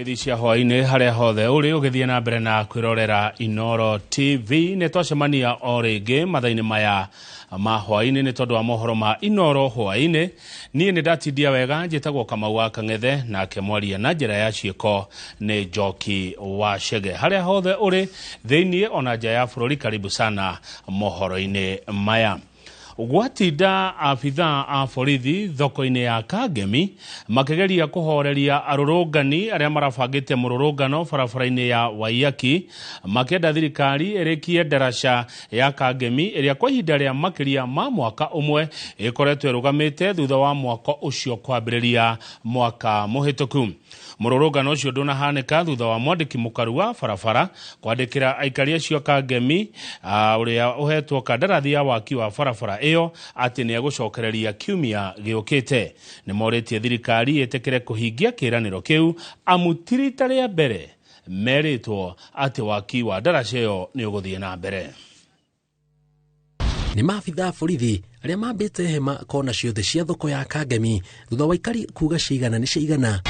Ngeithi cia hwainĩ harĩa hothe ũrĩ ũgĩthiĩ na mbere na kwĩrorera Inooro TV. Nĩ twacemania o rĩngĩ mathaa-inĩ maya ma hwainĩ nĩ tondũ wa mohoro ma Inooro hwainĩ. Niĩ nĩ ndatindia wega, njĩtagwo Kamau wa Kang'ethe, nake mwaria na njĩra ya ciĩko nĩ Njoki wa Chege. Harĩa hothe ũrĩ thĩinĩ ona nja ya bũrũri, karibu sana mohoro-inĩ maya. Gwatinda abithaa a borithi thoko-inĩ ya Kangemi makĩgeria kũhoreria arũrũngani arĩa marabangĩte mũrũrũngano barabara-inĩ ya Waiyaki, makĩenda thirikari ĩrĩkie ndaraca ya Kangemi ĩrĩa kwa ihinda rĩa makĩria ma mwaka ũmwe ĩkoretwo ĩrũgamĩte thutha wa mwako ũcio kwambĩrĩria mwaka mũhĩtũku. Mũrũrũngano ũcio ndũnahanĩka thutha wa mwandĩki mũkaru wa barabara kwandĩkĩra aikari acio Kangemi, ũrĩa ũhetwo kandarathi ya waki wa barabara ĩyo, atĩ nĩ egũcokereria kiumia gĩũkĩte. Nĩ morĩtie thirikari ĩtĩkĩre kũhingia kĩĩranĩro kĩu, amu ti rita rĩa mbere merĩtwo atĩ waki wa ndaraca ĩyo nĩ ũgũthiĩ na mbere. Nĩ maabithaa borithi arĩa mambĩte hema kona ciothe cia thoko ya Kangemi thutha wa aikari kuga ciigana nĩ ciigana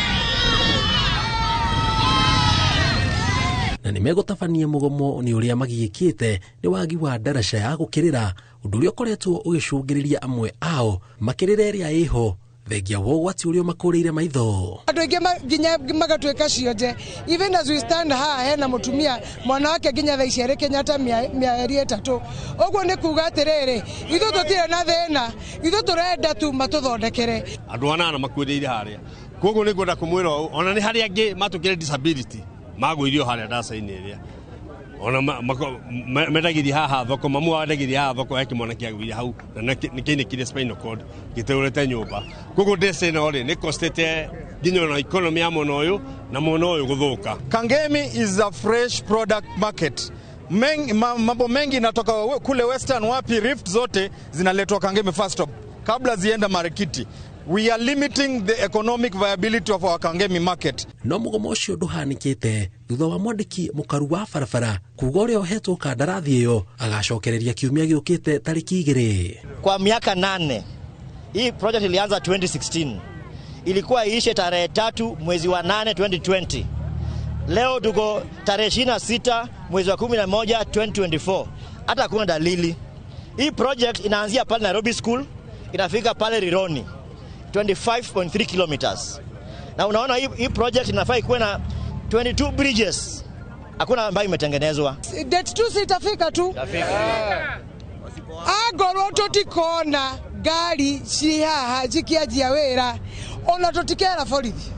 na nĩ megũtabania mũgomo nĩ ũrĩa magiĩkĩte nĩ wagi wa ndaraca ya gũkĩrĩra, ũndũ ũrĩa ũkoretwo ũgĩcũngĩrĩria amwe ao makĩrĩra ĩrĩa ĩho thengia wa ũgwati ũrĩa ũmakũrĩire maitho. Andũ aingĩ nginya magatuĩka cionje. Even as we stand haha hena mũtumia mwana wake nginya thaa ici arĩ Kenyatta mĩeri 3. Ũguo nĩ kuga atĩrĩrĩ, ithuĩ tũtirĩ na thĩna, ithuĩ tũrenda tu matũthondekere. Andũ anana makuĩrĩire harĩa, koguo nĩ ngwenda kũmwĩra ũũ, ona nĩ harĩ angĩ matũkĩre disability magũirio harĩa ndaca-inĩ ĩrĩa ona mendagĩria haha thoko, mamu wendagĩria haha thoko he kĩmwana kĩagũire hau na nĩ kĩainĩkire spinal cord gĩteũrĩte nyũmba. Koguo ndece ĩno rĩ nĩ costĩte nginya ona economy ya mwena ũyũ na mwena ũyũ gũthũka. Kangemi is a fresh product market. Mambo mengi inatoka kule Western, wapi Rift zote zinaletwa Kangemi first stop kabla zienda Marikiti. We are limiting the economic viability of our Kangemi market. No mũgomo ũcio ndũhanĩkĩte thutha wa mwandĩki mũkaru wa barabara kuga ũrĩa ũhetwo kandarathi ĩyo agacokereria kiumia gĩũkĩte tarĩki 2. Kwa miaka 8 hii project ilianza 2016, ilikuwa iishe tarehe 3 mwezi wa 8 2020. Leo tuko tarehe 26 mwezi wa 11 2024. Hata hakuna dalili. Hii project inaanzia pale Nairobi School inafika pale Rironi 25.3 kilometers. Na unaona hii project inafaa ikuwe na 22 bridges. Hakuna ambayo imetengenezwa. Date 2 sitafika tu. Agorwo tutikona ngari ci haha cikianjia wĩra ona tũtikera borithi.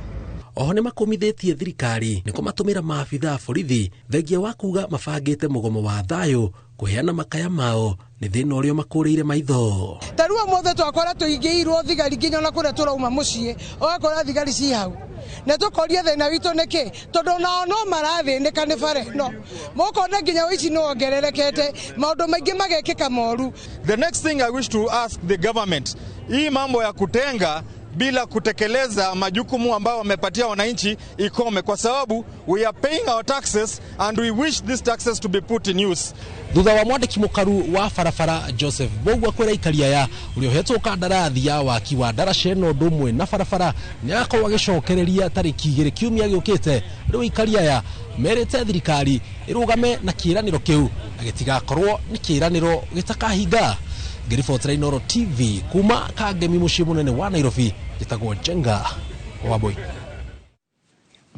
Oho nĩ makũmithĩtie thirikari nĩ kũmatũmĩra maabithaa borithi thengia wa kuga mabangĩte mũgomo wa thayũ kũheana makaya mao nĩ thĩna ũrĩa makũrĩire maitho. Ta rĩu ũmũthĩ twakora tũigĩirwo thigari nginya ona kũrĩa tũrauma mũciĩ, ũgakora thigari ci hau. Na tũkoria thĩna witũ nĩkĩ, tondũ nao no marathĩnĩka nĩ bara ĩno. Mũkona nginya ũici nĩ wongererekete, maũndũ maingĩ magekĩka moru. The next thing I wish to ask the government, hii mambo ya kutenga bila kutekeleza majukumu ambayo wamepatia wananchi ikome, kwa sababu we are paying our taxes and we wish these taxes to be put in use. Thutha wa mwandĩki mũkaru wa barabara Joseph Mbugua kwĩra aikari aya ũrĩa ũhetwo kandarathi ya waki wa ndaraca ĩno ũndũ ũmwe na barabara nĩ agakorwo agĩcokereria tarĩki 2 kiumia gĩũkĩte. Rĩu aikari aya merĩte thirikari ĩrũgame na kĩĩranĩro kĩu na gĩtigakorwo nĩ kĩĩranĩro gĩtakahinga. Ngĩribotera Inooro TV kuma Kangemi mũciĩ mũnene wa Nairobi, njĩtagwo Njenga Wambui.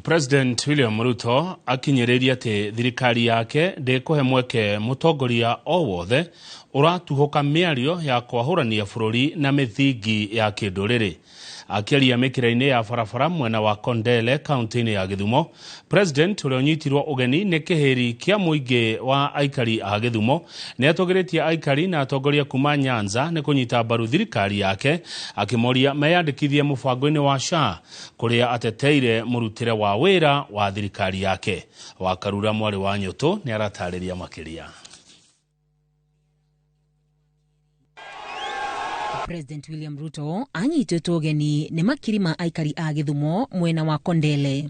President William Ruto akinyĩrĩirie atĩ thirikari yake ndĩkũhe mweke mũtongoria o wothe ũratuhũka mĩario ya kwahũrania bũrũri na mĩthingi ya kĩndũrĩrĩ. Akĩaria mĩkĩra-inĩ ya barabara mwena wa Kondele kaunti-inĩ ya Gĩthumo, President ũrĩa ũnyitirwo ũgeni nĩ kĩhĩri kĩa mũingĩ wa aikari a Gĩthumo nĩ atũgĩrĩtie aikari na atongoria kuma Nyanza nĩ kũnyita mbaru thirikari yake, akĩmoria meyandĩkithie mũbango-inĩ wa SHA kũrĩa ateteire mũrutĩre wa wĩra wa thirikari yake. Wakarura mwarĩ wa Nyũtũ nĩ aratarĩria makĩria. President William Ruto anyitĩtwo ũgeni nĩ makiri ma aikari a Gĩthumo mwena wa Kondele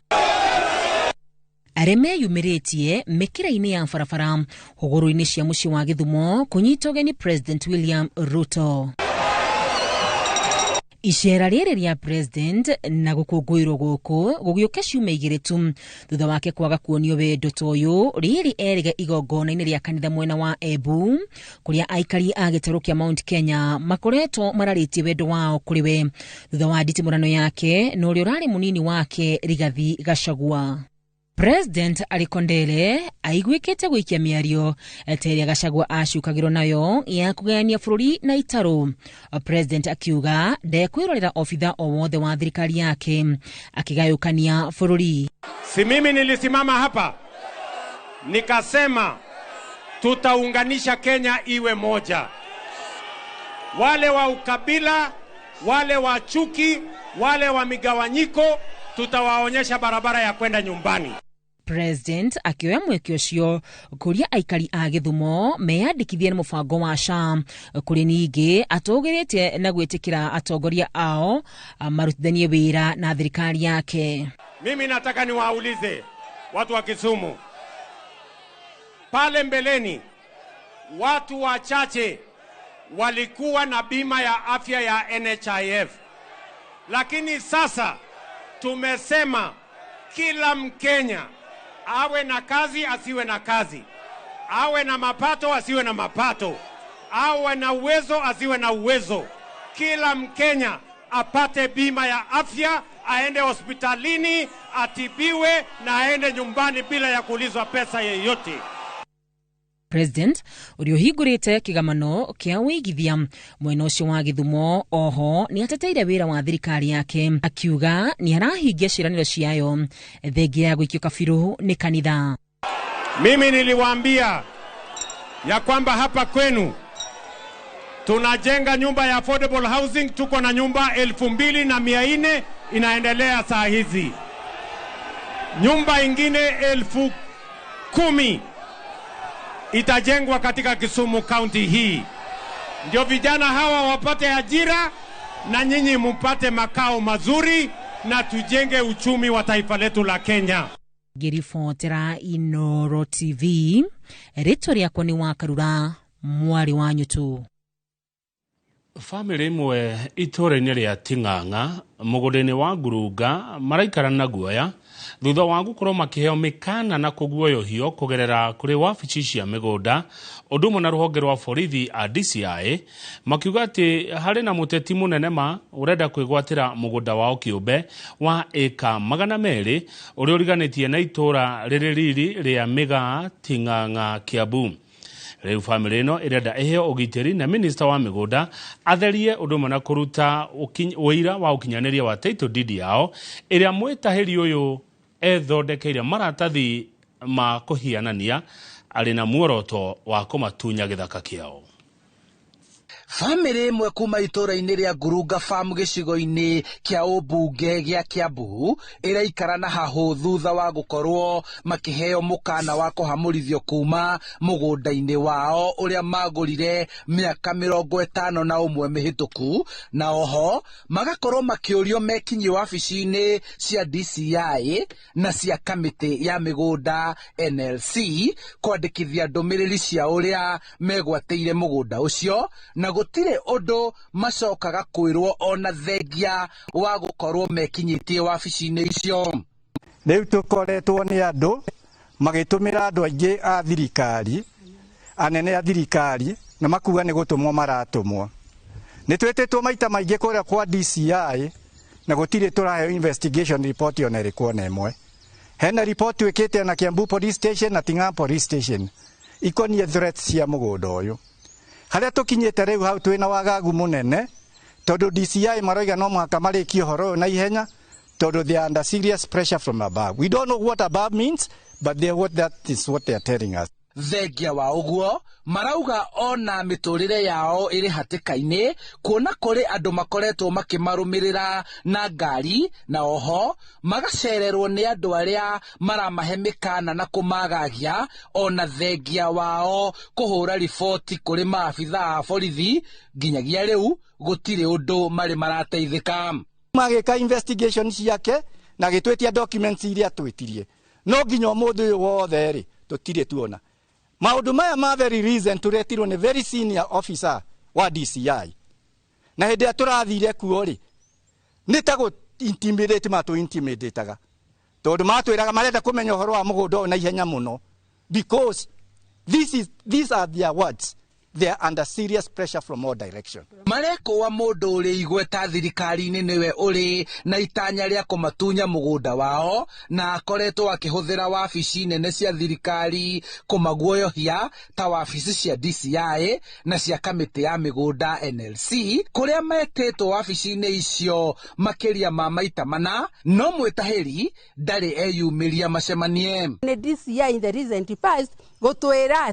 arĩa meyumĩrĩtie mĩkĩra-inĩ ya barabara hũgũrũ-inĩ cia mũciĩ wa Gĩthumo kũnyita ũgeni President William Ruto. Icera rĩrĩ rĩa president na gũkũngũĩrwo gũkũ gũgĩũka ciumia igĩrĩ tu thutha wake kwaga kuonio wendo ta ũyũ rĩrĩ erĩga igongona-inĩ rĩa kanitha mwena wa Embu, kũrĩa aikari a gĩtarũ kĩa Mount Kenya makoretwo mararĩtie wendo wao kũrĩ we thutha wa nditimũrano yake na ũrĩa ũrarĩ mũnini wake Rigathi Gachagua. President arĩ Kondele aiguĩkĩte gũikia mĩario ta ĩrĩa Gachagua acukagĩrwo nayo ya kũgayania bũrũri na itarũ. President akiuga ndekwĩrorera obitha o wothe wa thirikari yake akĩgayũkania bũrũri. Si mimi nilisimama hapa nikasema tutaunganisha Kenya iwe moja. Wale wa ukabila, wale wa chuki, wale wa migawanyiko, tutawaonyesha barabara ya kwenda nyumbani. President akĩoya mweke ũcio kũria aikari a Gĩthumo meyandĩkithie na mũbango wa SHA. Kũrĩ ningĩ atũgĩrĩte na gwĩtĩkĩra atongoria ao marutithanie wĩra na thirikari yake. Mimi nataka niwaulize watu wa Kisumu, pale mbeleni watu wachache walikuwa na bima ya afya ya NHIF, lakini sasa tumesema kila Mkenya awe na kazi asiwe na kazi, awe na mapato asiwe na mapato, awe na uwezo asiwe na uwezo, kila Mkenya apate bima ya afya, aende hospitalini atibiwe na aende nyumbani bila ya kuulizwa pesa yeyote. President ũrĩa ũhingũrĩte kĩgamano kĩa ũigithia mwena ũcio wa Gĩthumo oho nĩ ateteire wĩra wa thirikari yake akiuga nĩ arahingia ciĩranĩro ciayo thengia ya gũikio kabirũ nĩ kanitha. Mimi niliwaambia ya kwamba hapa kwenu tunajenga nyumba ya affordable housing, tuko na nyumba 2400 inaendelea saa hizi, nyumba ingine 10,000 itajengwa katika Kisumu County hii, ndio vijana hawa wapate ajira na nyinyi mpate makao mazuri na tujenge uchumi wa taifa letu la Kenya. Ngĩribotera Inoro TV, rĩtwa rĩakwa nĩ Wakarura mwarĩ wa Nyutu. Bamĩrĩ ĩmwe itũũra-inĩ rĩa Ting'ang'a mũgũnda-inĩ wa Ngurunga maraikara na guoya thutha wa gũkorwo makĩheo mĩkana na kũguoyohio kũgerera kũrĩ wabici cia mĩgũnda ũndũ ũmwe na rũhonge rwa borithi a DCI makiuga atĩ harĩ na mũteti mũnene ma ũrenda kwĩgwatĩra mũgũnda wao kĩũmbe wa ĩka 200 ũrĩa ũriganĩtie na itũũra rĩrĩ riri rĩa Mĩgaa Ting'ang'a Kiambu. Rĩu bamĩrĩ ĩno ĩrenda ĩheo ũgitĩri na minista wa mĩgũnda atherie ũndũ ũmwe na kũruta ũira wa ũkinyanĩria wa title deed yao ĩrĩa mwĩtahĩri ũyũ ethondekeire maratathi ma kũhianania arĩ na muoroto wa kũmatunya gĩthaka kĩao. Bamĩrĩ ĩmwe kuma itũũra-inĩ rĩa Ngurunga Farm gĩcigo-inĩ kĩa ũmbunge gĩa Kiambu ĩraikara na hahũ thutha wa gũkorwo makĩheo mũkana wa kũhamũrithio kuma mũgũnda-inĩ wao ũrĩa magũrire mĩaka 51 mĩhĩtũku, na oho magakorwo makĩũrio mekinyie wabici-inĩ cia DCI na cia kamĩtĩ ya mĩgũnda NLC kwandĩkithia ndũmĩrĩri cia ũrĩa megwatĩire mũgũnda ũcio, na gũtirĩ ũndũ macokaga kwĩrwo ona thengia wa gũkorwo mekinyĩtie wabici-inĩ icio. Rĩu tũkoretwo nĩ andũ magĩtũmĩra andũ aingĩ a thirikari, anene a thirikari, na makuga nĩ gũtũmwo maratũmwo. Nĩ twĩtĩtwo maita maingĩ kũrĩa kwa DCI na gũtirĩ tũraheo investigation report ona ĩrĩkũ ona ĩmwe. Hena report twĩkĩte na Kiambu Police Station na Ting'ang'a Police Station ikoniĩ threats cia mũgũnda ũyũ. Harĩa tũkinyĩte rĩu hau twĩna wagagu mũnene tondũ DCI maroiga no mũhaka marĩkie ũhoro ũyũ na ihenya tondũ they are under serious pressure from above. We don't know what above means, but they what that is what they are telling us. Thengia wa ũguo marauga ona mĩtũrĩre yao ĩrĩ hatĩka-inĩ kuona kũrĩ andũ makoretwo makĩmarũmĩrĩra na ngari, na oho magacererwo nĩ andũ arĩa maramahe mĩkana na kũmagagia, ona thengia wao kũhũra riboti kũrĩ maabitha a borithi nginyagia rĩu gũtirĩ ũndũ marĩ marateithĩka. Magĩka investigation ciake na gĩtwĩtia documents iria twĩtirie, no nginya ũmũthĩ ũyũ wothe rĩ tũtirĩ tuona. Maũndũ maya ma very recent tũretirwo nĩ very senior officer wa DCI, na hĩndĩ ĩrĩa tũrathire kuo rĩ Nĩ ta gũ intimidate matũ intimidate-aga tondũ matwĩraga marenda kũmenya ũhoro wa mũgũnda ũyũ na ihenya mũno, because these are their words. They are under serious pressure from all directions. Marekũa mũndũ ũrĩ igweta thirikari-inĩ nĩwe ũrĩ na itanya rĩa kũmatunya mũgũnda wao, na akoretwo akĩhũthĩra wabici nene cia thirikari kũmaguoyohia ta wabici cia DCI na cia kamĩtĩ ya mĩgũnda NLC, kũrĩa metĩtwo wabici-inĩ icio makĩria ma maita mana, no mwĩtahĩri ndarĩ eyumĩria macemanie. Nĩ DCI in the recent past gũtwĩra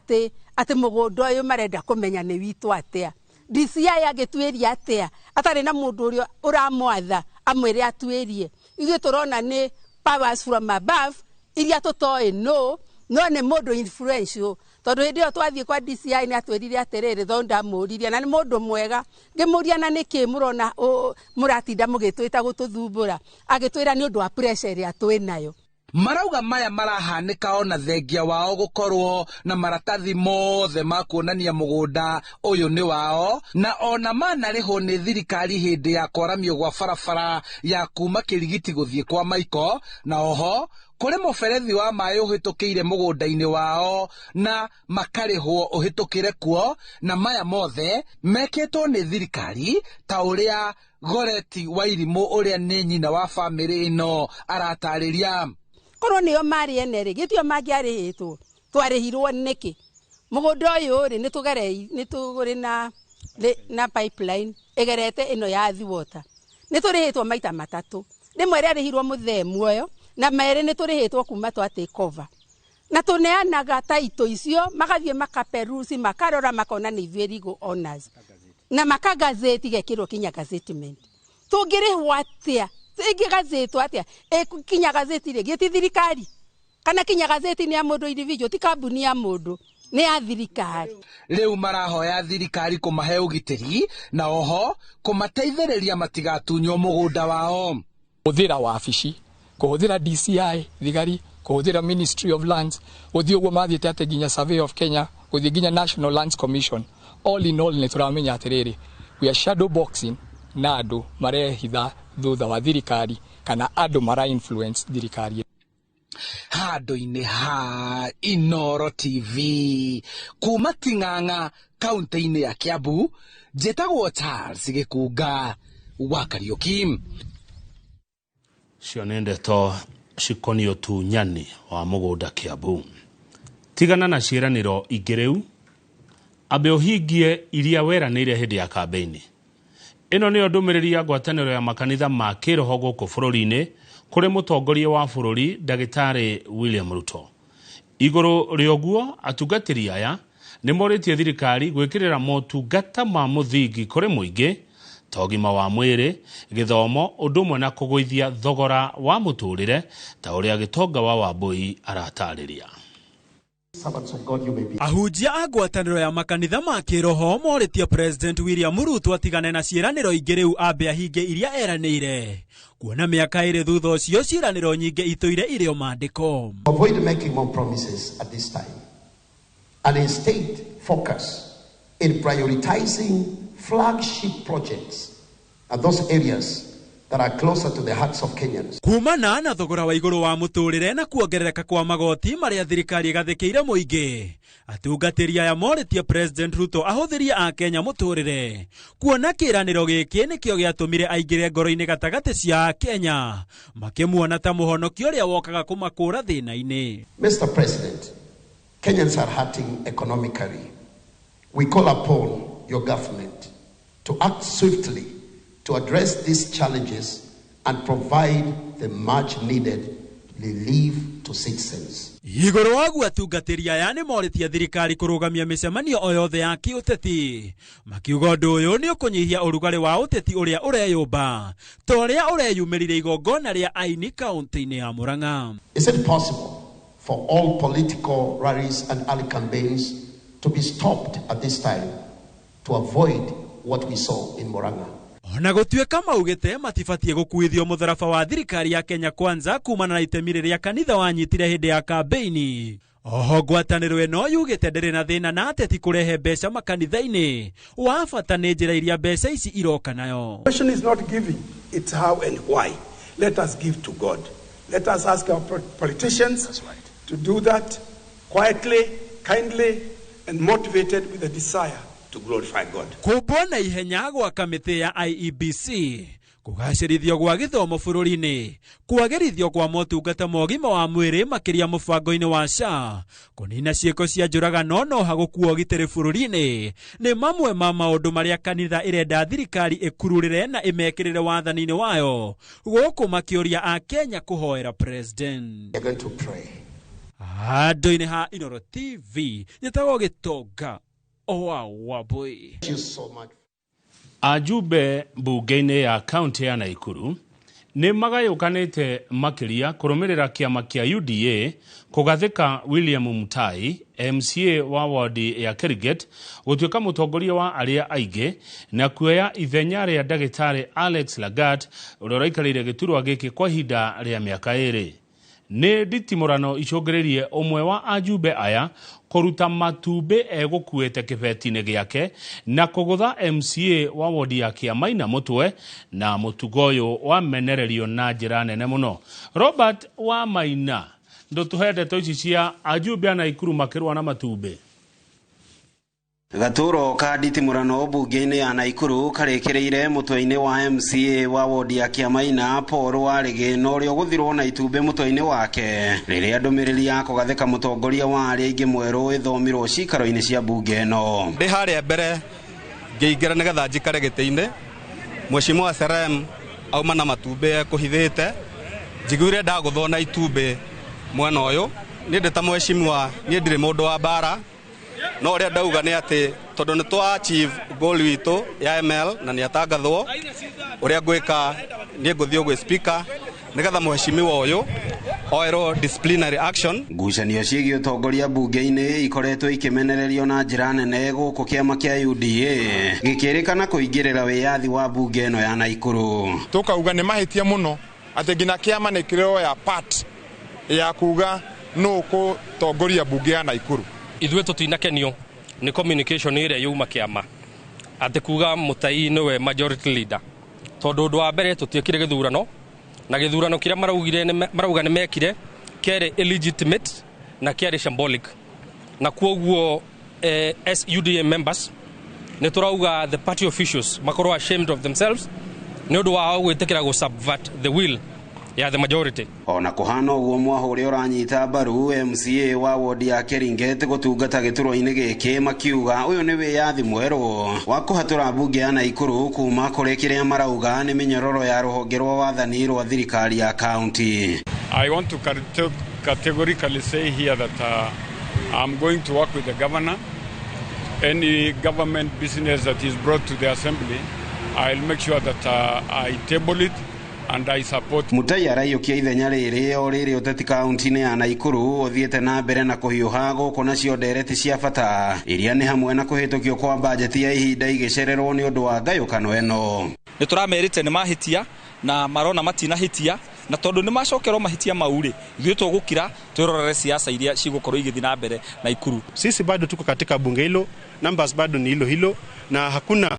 atĩ mũgũnda ũyũ marenda kũmenya nĩ witũ atĩa. DCI agĩtuĩria atĩa atarĩ na mũndũ ũrĩa ũramwatha amwĩre atuĩrie. Ithuĩ tũrona nĩ powers from above iria tũtoĩ no nĩ mũndũ influential, tondũ hĩndĩ ĩyo twathiĩ kwa DCI nĩ atwĩrire atĩrĩrĩ, tondũ ndamũririe na nĩ mũndũ mwega, ngĩmũria na nĩkĩ mũrona mũratinda mũgĩtwĩta gũtũthumbũra, agĩtwĩra nĩ ũndũ wa pressure ĩrĩa twĩ nayo. Marauga maya marahanĩka ona thengia wao gũkorwo na maratathi mothe ma kuonania mũgũnda ũyũ nĩ wao, na ona manarĩhwo nĩ thirikari hĩndĩ ya kwaramio gwa barabara ya kuma Kĩrigiti gũthiĩ kwa Maiko, na oho kũrĩ mũberethi wa maĩ ũhĩtũkĩire mũgũnda-inĩ wao na makarĩhwo ũhĩtũkĩre kuo, na maya mothe mekĩtwo nĩ thirikari ta ũrĩa Goreti Wairimũ ũrĩa nĩ nyina wa bamĩrĩ ĩno aratarĩria. Korwo nĩo marĩ ene rĩ, gĩtio mangĩarĩhĩtwo, twarĩhirwo nĩkĩ? Mũgũnda ũyũ rĩ, nĩ tũrĩ na pipeline ĩgerete ĩno ya Thiwota. Nĩ tũrĩhĩtwo maita matatũ. Rĩmwe rĩarĩhirwo mũthee muoyo, na merĩ nĩ tũrĩhĩtwo kuma twa take over. Na tũneanaga taito icio, magathiĩ makaperusi, makarora, makona nĩ ithuĩ legal owners. Na makagazeti gekĩrwo kinya gazettement. Tũngĩrĩhwo atĩa? Ĩngĩgazetwo atĩa? Kinya gazeti rĩ, gĩti thirikari? Kana kinya gazeti nĩ ya mũndũ individual, ti kambuni ya mũndũ, nĩ ya thirikari. Rĩu marahoya thirikari kũmahe ũgitĩri na oho kũmateithĩrĩria matigatunywo mũgũnda wao. Kũhũthĩra wabici, kũhũthĩra DCI thigari, kũhũthĩra Ministry of Lands, gũthiĩ ũguo mathiĩte atĩ nginya Survey of Kenya, gũthiĩ nginya National Lands Commission. All in all nĩ tũramenya atĩrĩrĩ, we are shadow boxing na andũ marehitha thutha wa thirikari kana andũ mara influence thirikari. Handũ-inĩ ha Inooro TV kuma Ting'ang'a kaunti-inĩ ya Kiambu, njĩtagwo Charles Gĩkunga wa Kariũki. Cio nĩ ndeto cikoniĩ ũtunyani wa mũgũnda Kiambu. Tigana na ciĩranĩro ingĩ rĩu, ambe ũhingie iria weranĩire hĩndĩ ya kambĩini. Ĩno nĩyo ndũmĩrĩri ya ngwatanĩro ya makanitha ma kĩroho gũkũ bũrũri-inĩ kũrĩ mũtongoria wa bũrũri Ndagĩtarĩ William Ruto. Igũrũ rĩa ũguo, atungatĩri aya nĩ morĩtie thirikari gwĩkĩrĩra motungata ma mũthingi kũrĩ mũingĩ ta ũgima wa mwĩrĩ, gĩthomo, ũndũ ũmwe na kũgũithia thogora wa mũtũrĩre ta ũrĩa Gĩtonga wa Wambũi aratarĩria. Ahunjia a ngwatanĩro ya makanitha ma kĩroho morĩtie President William Ruto atigane na ciĩranĩro ingĩ rĩu ambe ahinge iria eranĩire, kuona mĩaka ĩrĩ thutha ũcio ciĩranĩro nyingĩ itũire irĩ o maandĩko. Avoid making more promises at this time and instead focus in prioritizing flagship projects and those areas that are closer to the hearts of Kenyans. Kumana na thogora wa igũrũ wa mũtũrĩre na kuongerereka kwa magoti marĩa thirikari ĩgathĩkĩire mũingĩ, atungatĩri aya morĩtie President Ruto ahũthĩrie Akenya mũtũrĩre, kuona kĩĩranĩro gĩkĩ nĩkĩo gĩatũmire aingĩre ngoro-inĩ gatagatĩ cia Akenya, makĩmuona ta mũhonokia ũrĩa wokaga kũmakũra thĩna-inĩ. Mr. President, Kenyans are hurting economically. We call upon your government to act swiftly to address these challenges and provide the much needed relief to citizens. Igũrũ wa guo atungatĩri aya nĩ morĩtie thirikari kũrũgamia mĩcemanio o yothe ya kĩũteti, makiuga ũndũ ũyũ nĩ ũkũnyihia ũrugarĩ wa ũteti ũrĩa ũreyũmba ta ũrĩa ũreyumĩrire igongona rĩa aini kaunti-inĩ ya Murang'a. Is it possible for all political rallies and early campaigns to be stopped at this time to avoid what we saw in Murang'a? Ona gũtuĩka maugĩte matibatiĩ gũkuithio mũtharaba wa thirikari ya Kenya Kwanza kumana na itemi rĩrĩa kanitha wanyitire hĩndĩ ya kambĩini. Oho ngwatanĩro ĩno yugĩte ndĩrĩ na thĩna na ateti kũrehe mbeca makanitha-inĩ, wa bata nĩ njĩra iria mbeca ici iroka nayo. The question is not giving, it's how and why. Let us give to God. Let us ask our politicians to do that quietly, kindly, and motivated with a desire to glorify God. Kũmbwo na ihenya gwa kamĩtĩ ya IEBC, kũgacĩrithio gwa gĩthomo bũrũri-inĩ, kwagĩrithio kwa motungata ma ũgima wa mwĩrĩ makĩria mũbango-inĩ wa SHA, kũnina ciĩko cia njũragano no hagũkua ũgitĩri bũrũri-inĩ nĩ mamwe ma maũndũ marĩa kanitha ĩrenda thirikari ĩkururĩre na ĩmekĩrĩre wathani-inĩ wayo, gũkũ makĩũria a Kenya kũhoera president. We are going to pray. Handũ-inĩ ha Inooro TV njĩtagwo Gĩtonga owa Wambui. Thank you so much. Ajumbe mbunge-inĩ ya kaunti ya Naikuru nĩ magayũkanĩte makĩria kũrũmĩrĩra kĩama kĩa UDA kũgathĩka William Mutai MCA wa wadi ya Keriget gũtuĩka mũtongoria wa arĩa aingĩ na kuoya ithenya rĩa ndagĩtarĩ Alex Lagat ũrĩa ũraikarĩire gĩturwa gĩkĩ kwa ihinda rĩa mĩaka 2. Nĩ nditimũrano icũngĩrĩirie ũmwe wa ajumbe aya kũruta matumbĩ egũkuĩte kĩbeti-inĩ gĩake na kũgũtha MCA wa wodi ya Kĩamaina mũtwe, na mũtugo ũyũ wamenererio na njĩra nene mũno. Robert Wamaina, ndũtũhe ndeto ici cia ajumbe a Naikuru makĩrũa na matumbĩ. Gaturo ka nditimũrano mbunge-inĩ ya Naikuru karĩkĩrĩire mũtwe-inĩ wa MCA wa wodi ya Kĩamaina Paul Warĩgĩ na ũrĩa ũgũthirwo na itumbĩ mũtwe-inĩ wake rĩrĩa ndũmĩrĩri ya kũgathĩka mũtongoria wa arĩa aingĩ mwerũ ĩthomirwo cikaro-inĩ cia mbunge ĩno. Ndĩ harĩa mbere ngĩingĩra nĩgetha njikare gĩtĩ-inĩ, Mheshimiwa Serem auma na matumbĩ ekũhithĩte, njiguire ndagũthwo na itumbĩ mwena ũyũ. Niĩ ndĩ ta mheshimiwa, niĩ ndirĩ mũndũ wa mbara, no ũrĩa ndauga nĩ atĩ tondũ nĩ twa achieve goal witũ ya ML na nĩ atangathwo, ũrĩa ngwĩka niĩ ngũthiĩ gwĩ speaker nĩgetha mheshimiwa ũyũ oerwo disciplinary action. Ngucanio ciĩgiĩ ũtongoria mbunge-inĩ ikoretwo ikĩmenererio na njĩra nene gũkũ kĩama kĩa UDA gĩkĩrĩkana kũingĩrĩra wĩyathi wa mbunge ĩno ya Naikuru. Tũkauga nĩ mahĩtia mũno atĩ nginya kĩama nĩ kĩroya part ya kuga nũ ũgũtongoria mbunge ya Naikuru. Ithuĩ tũtinakenio nĩ communication ĩrĩa yauma kĩama atĩ kuga Mutai nĩwe majority leader, tondũ ũndũ wa mbere tũtiekire gĩthurano, na gĩthurano kĩrĩa marauga nĩ mekire kĩarĩ illegitimate na kĩarĩ shambolic, na kwoguo as UDA members nĩ tũrauga the party officials makorwo ashamed of themselves nĩ ũndũ wao gwĩtĩkĩra gũ subvert the will ya the majority. Ona kũhana ũguo mwaho ũrĩa ũranyita mbaru MCA wa wodi ya Keringet gũtungata gĩturwa-inĩ gĩkĩ makiuga ũyũ nĩ wĩyathi mwerũ wa kũhatũra mbunge ya Naikuru kuma kũrĩ kĩrĩa marauga nĩ mĩnyororo ya rũhonge rwa wathani rwa thirikari ya kaunti. I want to categorically say here that I'm going to work with the governor. Any government business that is brought to the assembly, I'll make sure that I table it and I support. Mutai araiyũkia ithenya rĩrĩ o rĩrĩ ũteti kaunti-inĩ ya Naikuru ũthiĩte na mbere na kũhiũha gũkũ nacio ndereti cia bata iria nĩ hamwe na kũhĩtũkio kwa bajeti ya ihinda igĩcererwo nĩ ũndũ wa ngayũkano ĩno. Nĩ tũramerĩte nĩ mahĩtia na marona matinahĩtia, na tondũ nĩ macokerwo mahĩtia mau rĩ, ithuĩ tũgũkira twĩrorere siasa iria cigũkorwo igĩthiĩ na mbere Naikuru. Sisi bado tuko katika bunge hilo, numbers bado ni hilo hilo, na hakuna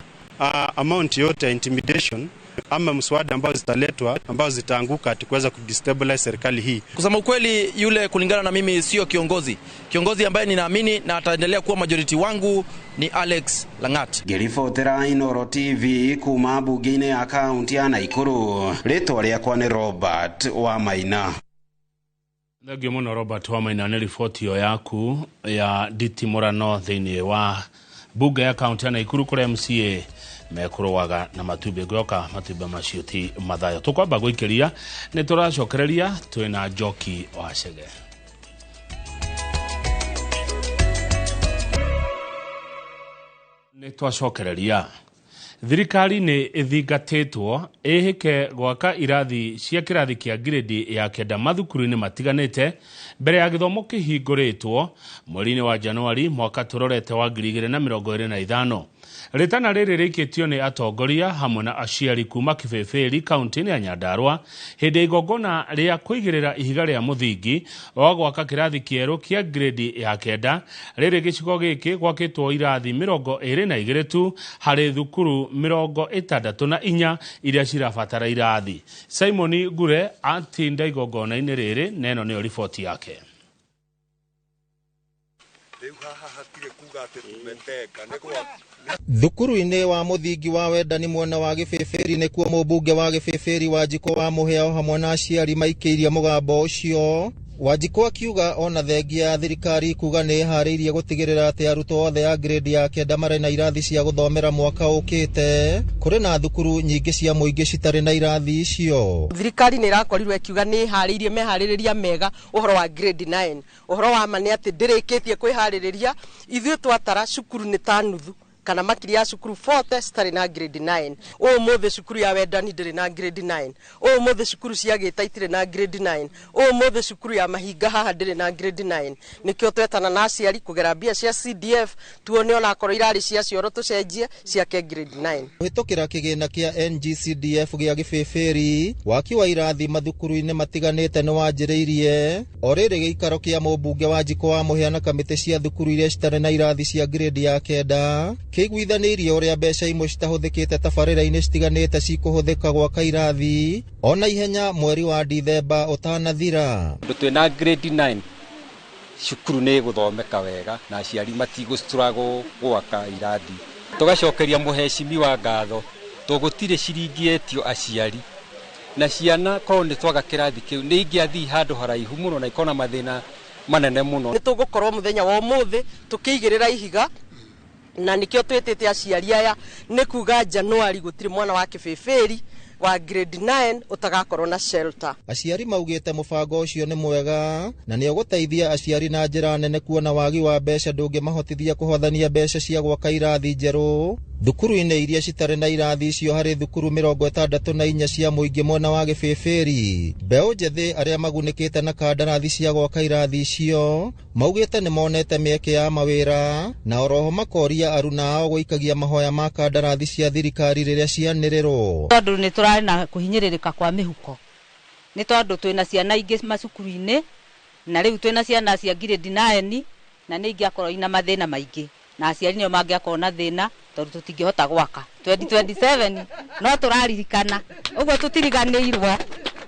amount yote ya intimidation ama mswada ambao zitaletwa ambao zitaanguka ati kuweza kudestabilize serikali hii. Kusema ukweli, yule kulingana na mimi sio kiongozi. Kiongozi ambaye ninaamini na ataendelea kuwa majority wangu ni Alex Langat. Ngĩribotera Inooro TV kuma mbunge-inĩ ya kaunti ya Naikuru, rĩtwa rĩakwa nĩ Robert Wamaina. Thengio mũno Robert Wamaina nĩ riboti ĩyo yaku ya nditimũrano thĩinĩ wa bunge ya kaunti ya Naikuru kũrĩa MCA mekũrũaga na matumbĩ. Ngĩoka matumbĩ macio ti mathayo. Tũkwamba gũikĩria nĩ tũracokereria twĩna Njoki wa Chege. Nĩ twacokereria Thirikari nĩ ĩthingatĩtwo ĩhĩke gwaka irathi cia kĩrathi kĩa ngirĩndi ya 9 mathukuru-inĩ matiganĩte mbere ya gĩthomo kĩhingũrĩtwo mweri-inĩ wa Januari mwaka tũrorete wa 2025. Rĩtana rĩrĩ rĩikĩtio nĩ atongoria hamwe na aciari kuma Kĩbĩbĩri kaunti-inĩ ya Nyandarua hĩndĩ ya igongona rĩa kũigĩrĩra ihiga rĩa mũthingi wa gwaka kĩrathi kĩerũ kĩa ngirĩndi ya 9. Rĩrĩ gĩcigo gĩkĩ gwakĩtwo irathi 22 tu harĩ thukuru 64 iria cirabatara irathi. Simon Ngure atinda igongona-inĩ rĩrĩ na ĩno nĩyo riboti yake. Thukuru-inĩ wa mũthingi wa Wendani mwena wa Gĩbĩbĩri nĩkuo mũmbunge wa Gĩbĩbĩri Wanjikũ wa Mũhĩa o hamwe na aciari maikĩirie mũgambo ũcio. Wanjikũ akiuga ona thengia ya thirikari kuga nĩ ĩharĩirie gũtigĩrĩra atĩ arutwo othe a grade ya 9 marĩ na irathi cia gũthomera mwaka ũkĩte. Kũrĩ na thukuru nyingĩ cia mũingĩ citarĩ na irathi icio. Thirikari nĩ ĩrakorirwo ĩkiuga nĩ ĩharĩirie meharĩrĩria mega ũhoro wa grade 9. Ũhoro wa ma nĩ atĩ ndĩrĩkĩtie kwĩharĩrĩria, ithuĩ twatara cukuru nĩ ta nuthu kana makiri ya cukuru 40 citarĩ na grade 9. Ũmũthĩ cukuru ya Wendani ndĩrĩ na grade 9. Ũmũthĩ cukuru cia Gĩta itirĩ na grade 9. Ũmũthĩ cukuru ya Mahinga haha ndĩrĩ na grade 9. Nĩkĩo twetana na aciari kũgera mbia cia CDF tuone onakorwo irarĩ cia cioro tũcenjie ciake grade 9. Kũhĩtũkĩra kĩgĩna kĩa NGCDF gĩa Gĩbĩbĩri, waki wa irathi mathukuru-inĩ matiganĩte nĩ wanjĩrĩirie. O rĩrĩ gĩikaro kĩa mũmbunge Wanjikũ wa Mũhĩa na kamĩtĩ cia thukuru iria citarĩ na irathi cia grade ya 9 kĩiguithanĩirie ũrĩa mbeca imwe citahũthĩkĩte tabarĩra-inĩ citiganĩte cikũhũthĩka gwaka irathi ona ihenya mweri wa Dithemba ũtanathira. Tondũ twĩna grade 9 cukuru nĩ ĩgũthomeka wega na aciari matigũstruggle gwaka irathi. Tũgacokeria mũhecimiwa ngatho tondũ gũtirĩ ciringi etio aciari na ciana korwo nĩ twaga kĩrathi kĩu nĩ ingĩathiĩ handũ haraihu mũno na ikona mathĩna manene mũno. Nĩ tũgũkorwo mũthenya wa ũmũthĩ tũkĩigĩrĩra ihiga na nikio twĩtĩte aciari aya nĩ kuga Januari gũtirĩ mwana wa Kĩbĩbĩri wa grade 9 ũtagakorwo na shelter. Aciari maugĩte mũbango ũcio nĩ mwega na nĩ ũgũteithia aciari na njĩra nene kuona wagi wa mbeca ndũngĩmahotithia kũhothania mbeca cia gwaka irathi njerũ thukuru-inĩ iria citarĩ na irathi icio harĩ thukuru 64 cia mũingĩ mwena wa Gĩbĩbĩri. Mbeũ njĩthĩ arĩa magunĩkĩte na kandarathi cia gwaka irathi icio maugĩte nĩ monete mĩeke ya mawĩra na oroho makoria aruna ao gũikagia mahoya ma kandarathi cia thirikari rĩrĩa cianĩrĩrwo. Tondũ nĩ tũrarĩ na kũhinyĩrĩrĩka kwa mĩhuko nĩ tondũ twĩna ciana ingĩ macukuru-inĩ na rĩu twĩna ciana cia grade 9 na nĩ ingĩakorwo ina mathĩna maingĩ na aciari nĩo mangĩakorwo na thĩna tondũ tũtingĩhota gwaka 2027 no tũraririkana ũguo tũtiriganĩirwo.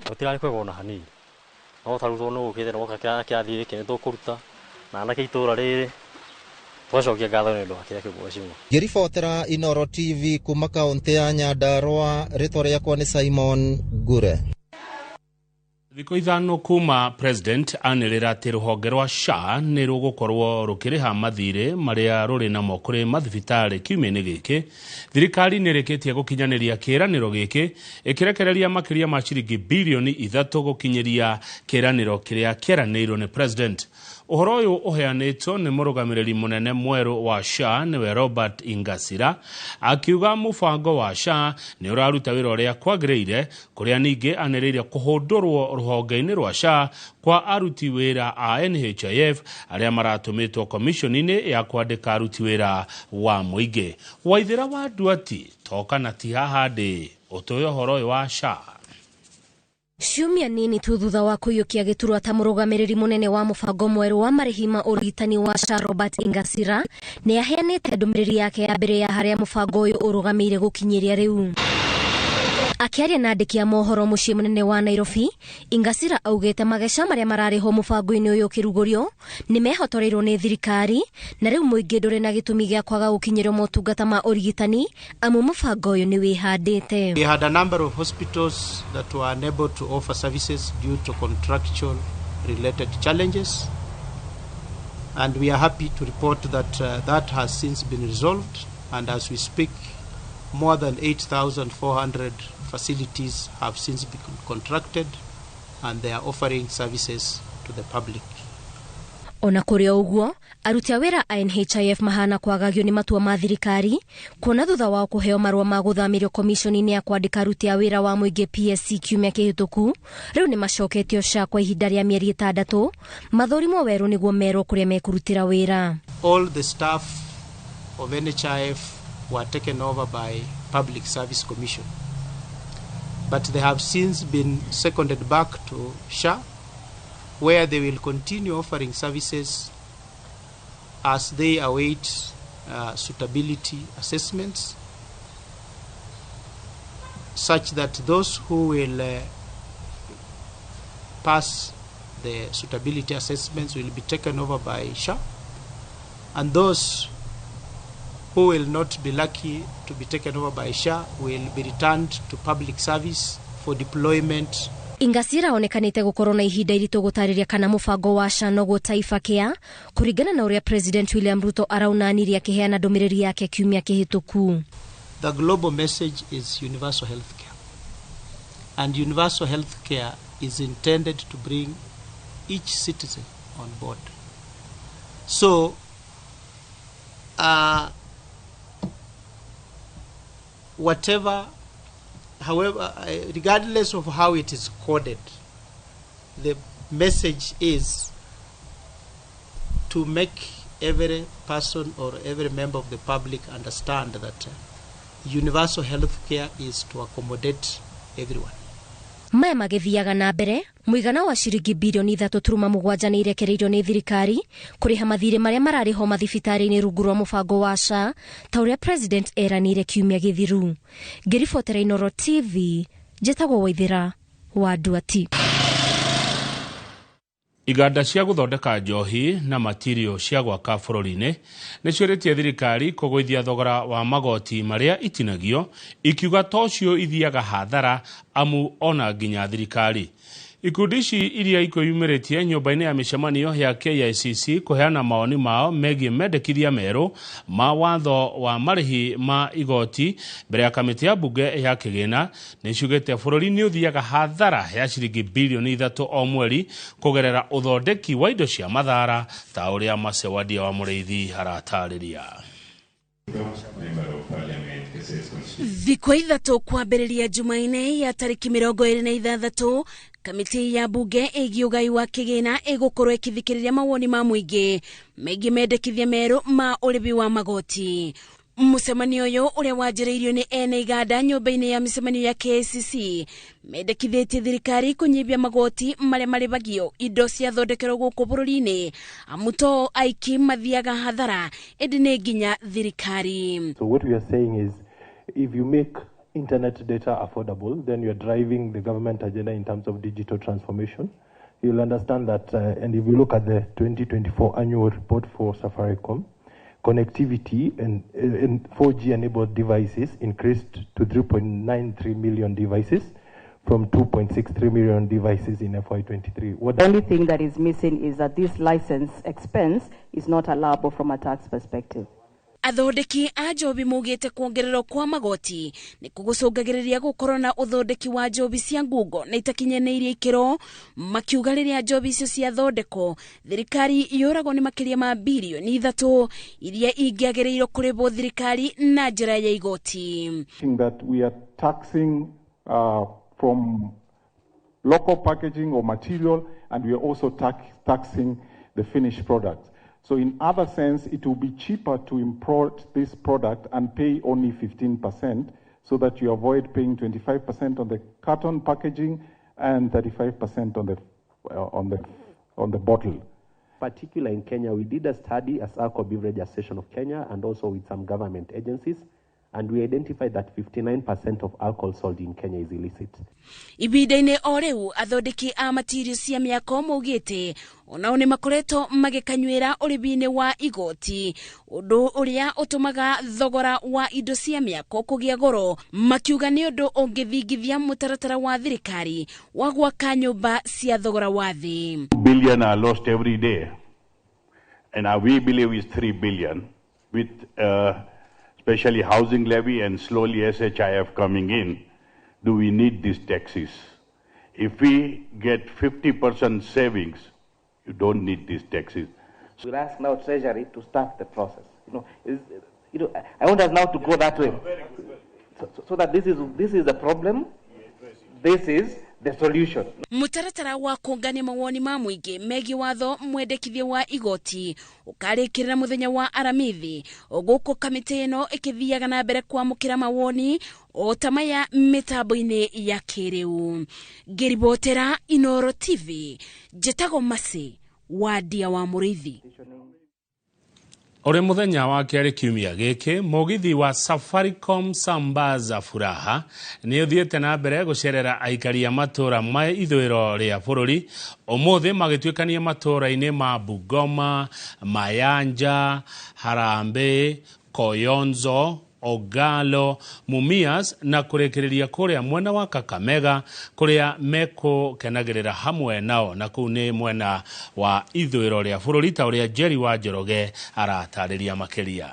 Gũtirarĩ kwega ona hanini, no ta rĩu nĩ ũkĩte na woka kĩrathi gĩkĩ nĩ tũkũruta na anake itũra rĩrĩ tũgacokia ngatho nĩ ũndũ wa kĩrĩa kĩu mheshimiwa. Ngĩribotera Inooro TV kuma kaũntĩ ya Nyandarua, rĩtwa rĩakwa nĩ Simon Ngure. Thikũ 5 kuma president anĩrĩra atĩ rũhonge rwa SHA nĩ rũgũkorwo rũkĩrĩha mathirĩ marĩa rũrĩ namo kũrĩ mathibitarĩ kiumia-inĩ gĩkĩ. Thirikari nĩ ĩrĩkĩtie gũkinyanĩria kĩĩranĩro gĩkĩ ĩkĩrekereria makĩria ma ciringi bilioni 3 gũkinyĩria kĩĩranĩro kĩrĩa kĩeranĩirwo nĩ president. Ũhoro ũyũ ũheanĩtwo nĩ mũrũgamĩrĩri mũnene mwerũ wa SHA nĩwe Robert Ingasira akiuga mũbango wa SHA nĩ ũraruta wĩra ũrĩa kwagĩrĩire, kũrĩa ningĩ anĩrĩire kũhũndũrwo rũhonge-inĩ rwa SHA kwa aruti wĩra a NHIF arĩa maratũmĩtwo komishoni-inĩ ya kwandĩka aruti wĩra wa mũingĩ. Waithĩra wa Nduati toka na ti haha ndĩ ũtũĩ ũhoro ũyũ wa SHA. Ciumia nini tu thutha wa kũiyũkia gĩturwa ta mũrũgamĩrĩri mũnene wa mũbango mwerũ wa marĩhi ma ũrigitani wa SHA Robert Ingasira nĩ aheanĩte ndũmĩrĩri yake ya mbere ya harĩa mũbango ũyũ ũrũgamĩire gũkinyĩria rĩu. Akĩaria na andĩki a mohoro mũciĩ mũnene wa Nairobi, Ingasira augĩte mageca marĩa mararĩhwo mũbango-inĩ ũyũ ũkĩrugũrio nĩ mehotoreirwo nĩ thirikari na rĩu mũingĩ ndũrĩ na gĩtũmi gĩa kwaga gũkinyĩrwo motungata ma ũrigitani amu mũbango ũyũ nĩ wĩhandĩte. We had a number of hospitals that were unable to offer services due to contractual related challenges, and we are happy to report that that has since been resolved, and as we speak more than 8,400 facilities have since been contracted and they are offering services to the public. Ona kũrĩ o ũguo, aruti a wĩra a NHIF mahana kwagagio nĩ matua ma thirikari kuona thutha wao kũheo marũa ma gũthamĩrio komiconi-inĩ ya kwandĩka aruti a wĩra wa mũingĩ PSC kiumia kĩhĩtũku, rĩu nĩ macoketio SHA kwa ihinda rĩa mĩeri 6 mathũrimwo werũ nĩguo merwo kũrĩa mekũrutĩra wĩra. All the staff of NHIF were taken over by Public Service Commission, but they have since been seconded back to SHA, where they will continue offering services as they await suitability assessments, such that those who will pass the suitability assessments will be taken over by SHA, and those who will not be lucky to be taken over by SHA will be returned to public service for deployment. Ingasira onekanĩte gũkorwo na ihinda iritũ gũtarĩria kana mũbango wa SHA noguo Taifa Care kũringana na ũrĩa President William Ruto araunanirie akĩheana ndũmĩrĩri yake kiumia kĩhĩtũku. The global message is universal health care, and universal health care is intended to bring each citizen on board. So whatever, however, regardless of how it is coded, the message is to make every person or every member of the public understand that universal health care is to accommodate everyone. Maya magĩthiaga na mbere, mũigana wa ciringi birioni 3.7 nĩ irekereirio nĩ thirikari kũrĩha mathirĩ marĩa mararĩhwo mathibitarĩ-inĩ rungu rwa mũbango wa SHA ta ũrĩa President eranĩire kiumia gĩthiru. Ngĩribotera Inooro TV, njĩtagwo Waithĩra wa Nduati. Iganda cia gũthondeka njohi na matirio cia gwaka bũrũri-inĩ nĩ ciũrĩtie thirikari kũgũithia thogora wa magoti marĩa itinagio, ikiuga tocio ithiaga hathara amu ona nginya thirikari. Ikundi ici iria ikwĩyumĩrĩtie nyũmba-inĩ ya mĩcemanio ya KICC kũheana mawoni mao megiĩ mendekithia merũ ma watho wa marĩhi ma igoti mbere ya kamĩtĩ ya mbunge ya kĩgĩna nĩ ciugĩte bũrũri nĩ ũthiaga hathara ya ciringi birioni 3 o mweri kũgerera ũthondeki wa indo cia mathara ta ũrĩa Macewadia wa Mũrĩithi aratarĩria. Thikũ 3 kwambĩrĩria Jumaine ya tarĩki 26 kamĩtĩ ya mbunge ĩgiĩ ũgai wa kĩgĩna ĩgũkorwo ĩkĩthikĩrĩria mawoni ma mũingĩ megiĩ mendekithia merũ ma ũrĩbi wa magoti. Mũcemanio ũyũ ũrĩa wanjĩrĩirio nĩ ene iganda nyũmba-inĩ ya mĩcemanio ya KICC mendekithĩtie thirikari kũnyihia magoti marĩa marĩhagio indo ciathondekerwo gũkũ bũrũri-inĩ amu to aiki mathiaga hathara ĩndĩ nĩ nginya thirikari. So what we are saying is, if you make internet data affordable, then you are driving the government agenda in terms of digital transformation. You'll understand that, and if you look at the 2024 annual report for Safaricom, connectivity and 4G enabled devices increased to 3.93 million devices from 2.63 million devices in FY23. The only thing that is missing is that this license expense is not allowable from a tax perspective. Athondeki a njobi maugĩte kuongererwo kwa magoti nĩ kũgũcũngagĩrĩria gũkorwo na ũthondeki wa njobi cia ngungo na itakinyanĩirie ikĩro, makiuga rĩrĩa njobi icio ciathondekwo thirikari yũragwo nĩ makĩria ma birioni 3 iria ingĩagĩrĩirwo kũrĩhwo thirikari na njĩra ya igoti. That we are taxing from local packaging or material, and we are also taxing the finished product. So in other sense, it will be cheaper to import this product and pay only 15%, so that you avoid paying 25% on the carton packaging and 35% on the bottle. Particularly in Kenya, we did a study as Alcohol Beverage Association of Kenya and also with some government agencies, and we identified that 59% of alcohol sold in Kenya is illicit. Ibinda-inĩ o rĩu athondeki a matirio cia mĩako maugĩte onao nĩ makoretwo magĩkanyuĩra ũrĩbi-inĩ wa igoti, ũndũ ũrĩa ũtũmaga thogora wa indo cia mĩako kũgĩa goro, makiuga nĩ ũndũ ũngĩthingithia mũtaratara wa thirikari wa gwaka nyũmba cia thogora wa thĩ. Billion are lost every day, and we believe is 3 billion with especially housing levy and slowly SHIF coming in. Do we need these taxes? If we get 50% savings, you don't need these taxes. We'll ask now Treasury to start the process. I want us now to go that way, so that this is the problem, this is the solution. Mutaratara wa kũngania mawoni ma mũingĩ megiĩ watho mwendekithie wa igoti ũkarĩkĩrĩra mũthenya wa Aramithi, gũkũ kamĩtĩ ĩno ĩkĩthiaga na mbere kwamũkĩra mawoni o ta maya mĩtambo-inĩ ya kĩrĩu. Ngĩribotera Inooro TV, njĩtagwo Mercy Wandia wa Mũrĩithi. Uri muthenya wa kerĩ kiumia gĩkĩ, mũgithi wa Safaricom Sambaza Furaha nĩ ũthiĩte na mbere gũcerera aikari a matũra ma ithũĩro rĩa bũrũri ũmũthĩ magĩtuĩkania matũra-inĩ ma Bungoma, Mayanja, Harambee, Koyonzo, Ogalo, Mumias na kũrĩkĩrĩria kũrĩa mwena wa Kakamega kũrĩa mekũkenagĩrĩra hamwe nao, na kũu nĩ mwena wa ithũĩro rĩa bũrũri ta ũrĩa Jerry wa Njoroge aratarĩria makĩria.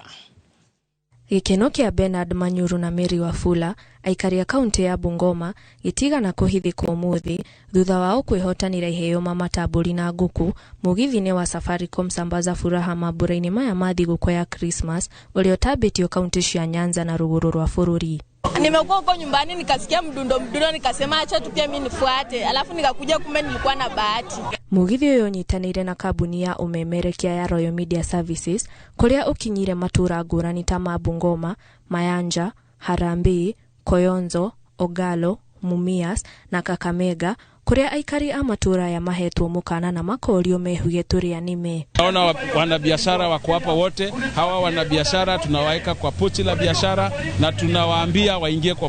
Gĩkeno kĩa Bernard Manyuru na Mary Wafula aikari a kaunti ya Bungoma gĩtigana kũhithĩka ũmũthĩ thutha wao kwĩhotanĩra iheo ma matambũri na ngũkũ mũgithi-inĩ wa Safaricom Sambaza Furaha mambura-inĩ maya ma thigũkũ ya Christmas ũrĩa ũtambĩtio kaunti cia Nyanza na rũgũrũ rwa bũrũri. Nimekuwa huko nyumbani nikasikia mdundo mdundo, nikasema acha tu pia mimi nifuate, alafu nikakuja kumbe nilikuwa na bahati. Mugithi uyu unyitanĩire na kambuni ya ũmemerekia ya Royal Media Services kũrĩa ũkinyire matũra ngũrani ta ma Bungoma, Mayanja, Harambee, Koyonzo, Ogalo, Mumias na Kakamega kũrĩa aikari a matũra ya mahetwo mũkana na makorio mehuge tũrĩa nĩme. Naona wanabiashara wako hapa wote, hawa wanabiashara tunawaweka kwa pochi la biashara na tunawaambia waingie kwa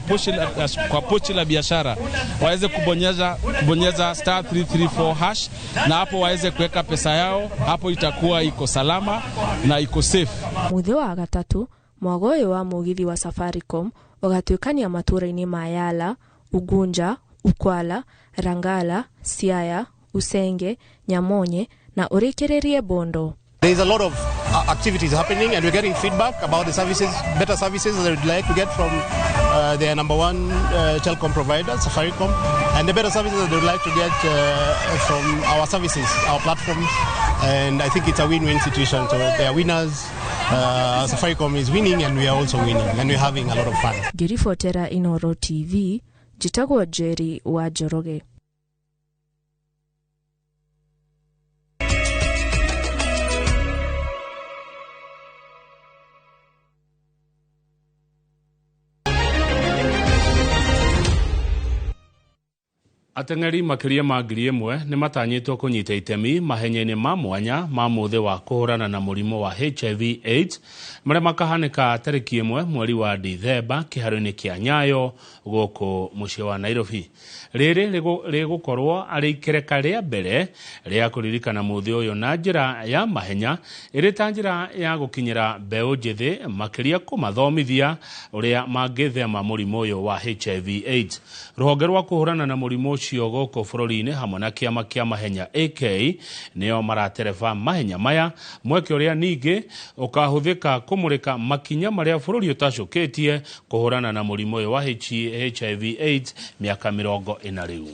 pochi la biashara waweze kubonyeza *334# na hapo waweze kuweka pesa yao, hapo itakuwa iko salama na iko safe. Mũthĩ wa gatatũ mwago ũyũ wa mũgithi wa Safaricom ũgatuĩkania matũra-inĩ ma Yala, Ugunja, Ukwala, Rangala, Siaya, Usenge, Nyamonye na ũrĩkĩrĩrie Bondo. There is a lot of activities happening and we're getting feedback about the services, better services that we'd like to get from their number one telecom provider, Safaricom, and the better services that they'd like to get from our services, our platforms, and I think it's a win-win situation. So they are winners, Safaricom is winning and we are also winning and we're having a lot of fun. Ngĩribotera Inooro TV, njĩtagwo Jerry wa Njoroge. Ateng'eri makĩria ma 1,000 nĩ matanyĩtwo kũnyita itemi mahenya-inĩ ma mwanya ma mũthĩ wa kũhũrana na mũrimũ wa HIV AIDS marĩa makahanĩka tarĩki 1 mweri wa Dithemba kĩharo-inĩ kĩa Nyayo gũkũ mũciĩ wa Nairobi. Rĩrĩ rĩgũkorwo arĩ ikereka rĩa mbere rĩa kũririkana mũthĩ ũyũ na njĩra ya mahenya ĩrĩ ta njĩra ya gũkinyĩra mbeũ njĩthĩ makĩria kũmathomithia ũrĩa mangĩthema mũrimũ ũyũ wa HIV AIDS. Rũhonge rwa kũhũrana na mũrimũ ũcio gũkũ bũrũri-inĩ hamwe na kĩama kĩa mahenya AK nĩo maratereba mahenya maya, mweke ũrĩa ningĩ ũkahũthĩka kũmũrĩka makinya marĩa bũrũri ũtacũkĩtie kũhũrana na mũrimũ ũyũ wa HIV AIDS mĩaka 40 rĩu.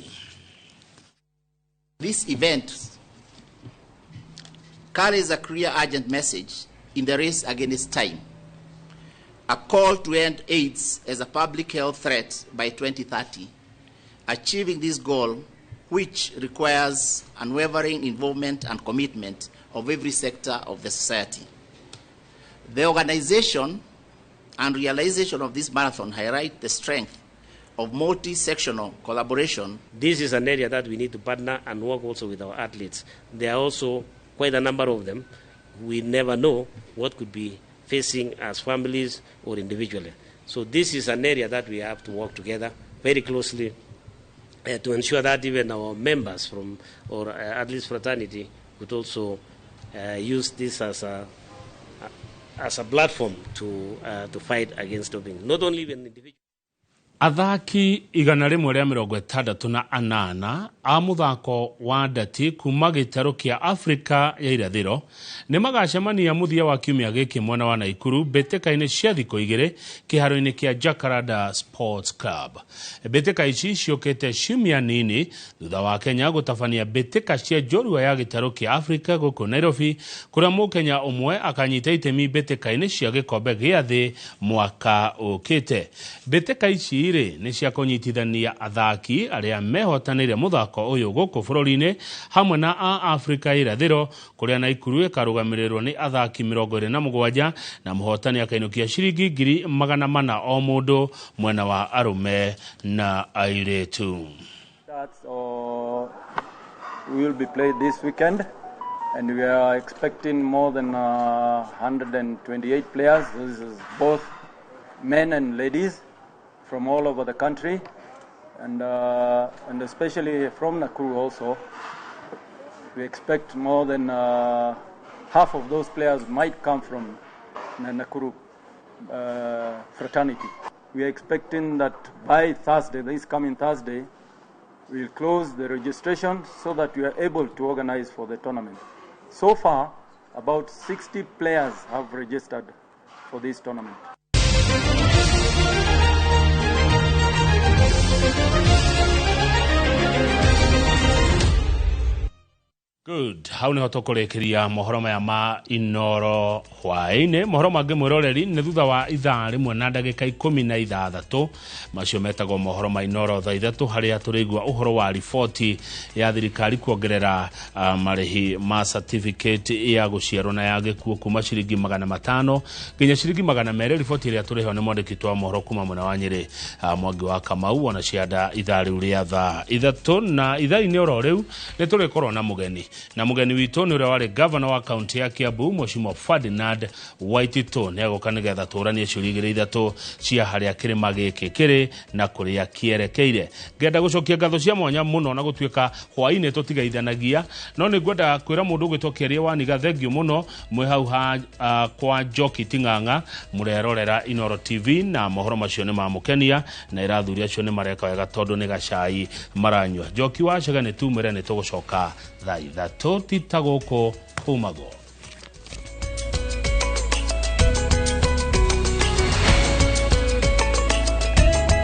This event carries a clear urgent message in the race against time, a call to end AIDS as a public health threat by 2030. Achieving this goal, which requires unwavering involvement and commitment of every sector of the society. The organization and realization of this marathon highlight the strength of multi-sectional collaboration. This is an area that we need to partner and work also with our athletes. There are also quite a number of them. We never know what could be facing as families or individually. So this is an area that we have to work together very closely to ensure that even our members from or athletes fraternity could also use this as a platform to fight against doping, not only when individuals. Athaki 168 a mũthako wa ndati kuma gĩtarũ kĩa Afrika ya irathĩro nĩ magacemania mũthia wa kiumia gĩkĩ mwena wa Naikuru mbĩtĩka-inĩ cia thikũ igĩrĩ kĩharo-inĩ kĩa Jacaranda Sports Club. Mbĩtĩka ici ciũkĩte ciumia nini thutha wa Kenya gũtabania mbĩtĩka cia njorua ya gĩtarũ kĩa Afrika gũkũ Nairobi, kũrĩa mũkenya ũmwe akanyita itemi mbĩtĩka-inĩ cia gĩkombe gĩa thĩ mwaka ũkĩte. Mbĩtĩka ici rĩ nĩ cia kũnyitithania athaki arĩa mehotanĩire mũthako ũyũ gũkũ bũrũri-inĩ hamwe na a Afrika irathĩro, kũrĩa Naikuru ĩkarũgamĩrĩrwo nĩ athaki 27 na mũhotani akainũkia ciringi 400,000 o mũndũ mwena wa arũme na airĩtu. Will be played this weekend, and we are expecting more than 128 players. This is both men and ladies from all over the country, and especially from Nakuru also. We expect more than half of those players might come from Nakuru fraternity. We are expecting that by Thursday, this coming Thursday, we'll close the registration so that we are able to organize for the tournament. So far, about 60 players have registered for this tournament. Good. Hau niho tũkũrĩkĩria mohoro maya ma Inoro hwaĩ-inĩ. Mohoro mangĩ mwĩroreri nĩ thutha wa ithaa rĩmwe na ndagĩka 16, macio metagwo mohoro ma Inoro thaa 3, harĩa tũrĩigua ũhoro wa riboti ya thirikari kuongerera marĩhi ma certificate ya gũciarwo na ya gĩkuũ kuma ciringi 500 nginya ciringi 200. Riboti ĩrĩa tũrĩheo nĩ mwandĩki wa mohoro kuma mwena wa Nyĩrĩ, Mwangi wa Kamau, ona cianda ithaa rĩu rĩa thaa 3 na ithaa-inĩ oro rĩu nĩ tũrĩkorwo na mũgeni, na mũgeni witũ nĩ ũrĩa warĩ gavana wa kaunti ya Kiambu Mheshimiwa Ferdinand Waititu. Nĩ egũka nĩgetha tũranie ciũria igĩrĩ ithatũ cia harĩa kĩrĩma gĩkĩ kĩrĩ na kũrĩa kĩerekeire. Ngenda gũcokia ngatho cia mwanya mũno na gũtuĩka hwaĩ-inĩ tũtigeithanagia, no nĩ ngwenda kwĩra mũndũ ũgwĩtwo Kĩaria Waniga thengiũ mũno mwĩ hau kwa Njoki Ting'ang'a mũrerorera Inoro TV, na mohoro macio nĩ mamũkenia na irathuri acio nĩ mareka wega tondũ nĩ gacai maranyua. Njoki wa Chege nĩ tumĩre nĩ tũgũcoka thaa 3 tita gũkũ kumagwo.